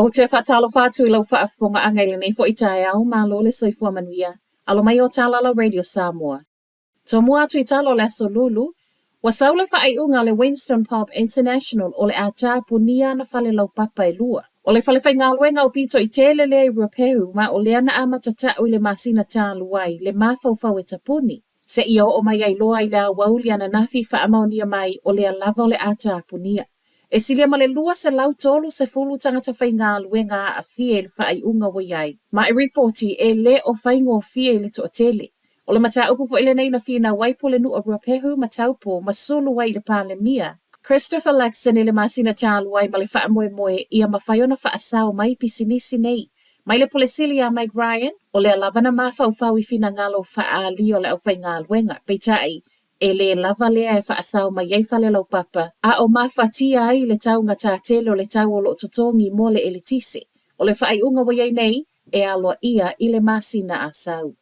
Ou te faatalofa atu i lau faafofogaaga i lenei foi taeao, malo le soifua manuia. Alo mai o Talala Radio Samoa. Tomua atu i tala o le Aso Lulu, ua sau le faaiuga a le Winston Pulp International o le a tapunia ana fale laupapa e lua. O le fale faigaluega aupito i tele lea i Ruapehu ma o lea na amata ta'u i le masina talu ai le mafaufau e tapuni. Seia oo mai ai loa i le aoauli ananafi faamaonia mai o lea lava o le a tapunia. E silia ma le 230 tagata faigaluega aafia i le faaiuga ua i ai, ma e ripoti e le o faigofie i le toatele. O le mataupu foi lenei na finau ai Pulenuu o Ruapehu ma Taupo ma sulu ai i le Palemia, Christopher Luxon i le masina talu ai ma le faamoemoe ia mafai ona faasao mai pisinisi nei. Mai le Pule Sili iā Mike Ryan, o lea lava na mafaufau i finagalo faaalia o le aufaigaluega, peitai, e lē lava lea e faasao mai ai fale laupapa, a o mafatia ai le taugatā tele o le tau o lo o totogi mo le eletise. O le faaiuga ua i ai nei, e aloaia i le masina a sau.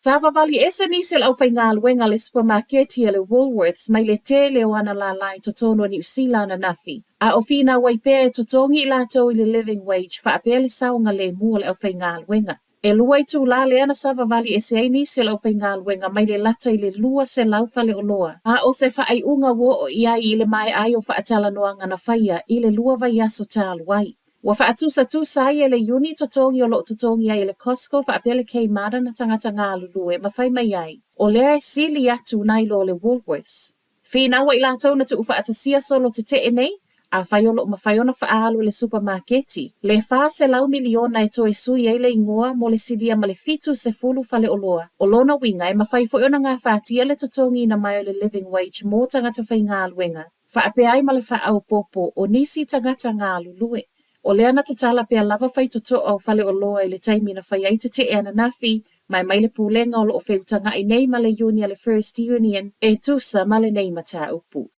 Savavali ese nisi o le aufaigaluega a le supamaketi a le Woolworths mai le tele o ana lālā i totonu o Niu Sila ananafi, a o finau ai pea e totogi i latou i le living wage faapea le saogalemu o le aufaigaluega. E lua itulā lea na savavali ese ai nisi o le aufaigaluega mai le lata i le 200 faleoloa, a o se faaiuga ua oo i ai i le maea ai o faatalanoaga na faia i le lua vaiaso talu ai. Ua faatusatusa ai e le iuni totogi o lo o totogi ai e le Costco faapea le Kmart ana tagata galulue ma fai mai ai, o lea e sili atu nai lo le Woolworths. Finau ai latou na tuufaatasia solo tetee nei, afai o lo o mafai ona faaalu e le supamaketi le 400 miliona e toe sui ai le igoa mo le silia ma le 70 faleoloa. O lona uiga e mafai foi ona gafatia le totogiina mai o le living wage mo tagata faigaluega Faapea ai ma le faaopoopo o nisi tagata galulue. O lea na tatala pea lava faitotoa o faleoloa i le taimi na fai ai tetee ananafi, ma e mai le pulega o lo o feutaga'i nei ma le iuni a le First Union e tusa ma lenei mataupu.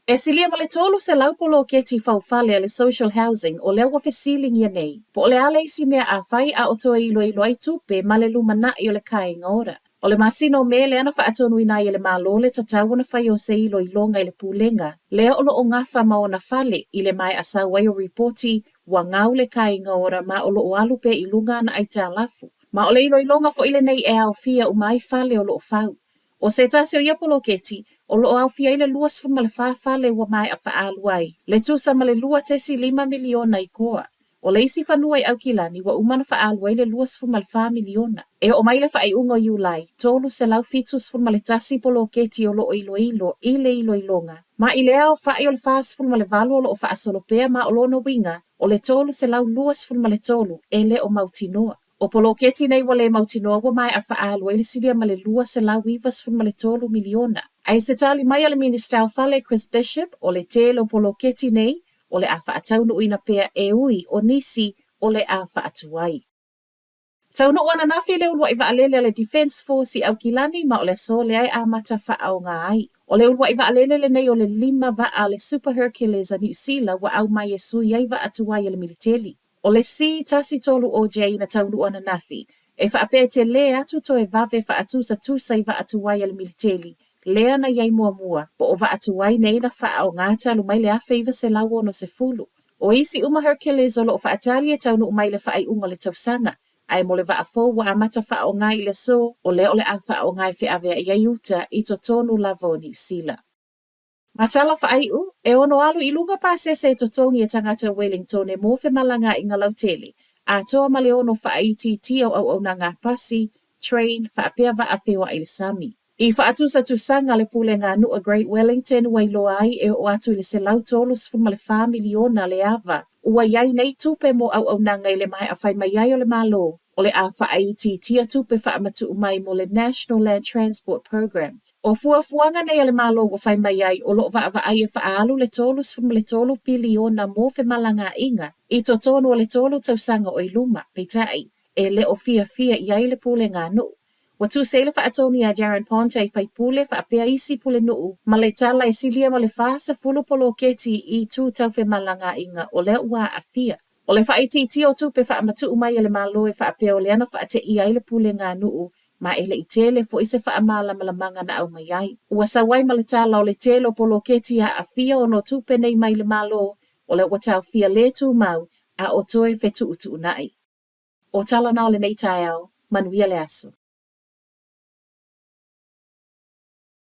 E silia ma le 300 poloketi faufale a le Social Housing o lea ua fesiligia nei, po o le a le isi mea a fai a o toe iloilo ai tupe ma le lumana'i o le kāinga ora. O le masina o Me lea na faatonuina ai e le Malo le tatau ona fai o se iloiloga i le pulega lea o lo o gafa ma ona fale i le maea sau ai o ripoti ua gau le kāinga ora ma o lo o alu pea i luga ana aitalafu. Ma o le iloiloga foi lenei e aofia uma ai fale o lo o fau. O se tasi o ia poloketi, o lo o aofia ai le 24 fale ua maea faaalu ai le tusa ma le 2.5 miliona i koa. O le isi fanua i Aukilani ua uma ona faaalu ai le 24 miliona. E oo mai le faaiuga o Iulai, 371 poloketi o lo o iloilo i le iloiloga. Ma i le aofai o le 48 o lo o faasolo pea ma o lona uiga o le 323 e le o mautinoa. O poloketi nei ua le mautinoa ua maea faaalu ai le silia ma le 293 miliona. A i se tali mai a le Minisita o Fale Chris Bishop, o le tele o poloketi nei o le a faataunuuina pea e ui o nisi o le a faatuai. Taunuu ananafi le uluai vaalele a le Defence Force i Aukilani ma o le aso lea e amata faaaoga ai. O le uluai vaalele lenei o le lima vaa a le Super Hercules a Niu Sila ua aumai e sui ai vaa tuai a le militeli. O le C13OJ na taunuu ananafi, e faapea e telē atu toe vave faatusatusa i vaa tuai a le militeli lea na i ai muamua, po o vaa tuai nei na faaaoga talu mai le 1960. O isi uma Hercules o lo o faatali e taunuu mai i le faaiuga o le tausaga, ae mo le vaa fou ua amata faaaoga i le aso, o lea o le a faaaoga e feaveai ai uta i totonu lava o Niu Sila. Ma tala faaiu, e ono alu i luga pasese e totogi e tagata Wellingtone mo femalagaaiga lautele, atoa ma le ono faaitiitia o auaunaga pasi, train, faapea vaa feoai i le sami. I faatusatusaga le Pulega a Nuu a Great Wellington ua iloa ai e oo atu i le 134 miliona le ava ua i ai nei tupe mo auaunaga i le maea fai mai ai o le Malo o le a faaitiitia tupe faamatuu mai mo le National Land Transport Programme O fuafuaga nei a le Malo ua fai mai ai o lo o vaavaai e faaalu le 33 piliona mo femalagaaiga i totonu o le tolu tausaga o i luma, peitai, e le o fiafia i ai le pulega a nuu. Ua tusi ai le faatonu iā Darren Ponte i faipule faapea isi pulenuu ma le tala e silia ma le 40 poloketi i itu tau femalagaaiga o lea ua aafia. O le faaitiitia o tupe faamatuu mai a le Malo e faapea o lea na faateia ai le pulega a nuu ma e le i tele foi se faamalamalamaga na aumai ai. Ua sau ai ma le tala o le tele o poloketi e aafia ona o tupe nei mai le Malo, O lea ua taofia le tumau a o toe fetuutuunai. O tala na o lenei taeao, manuia le aso.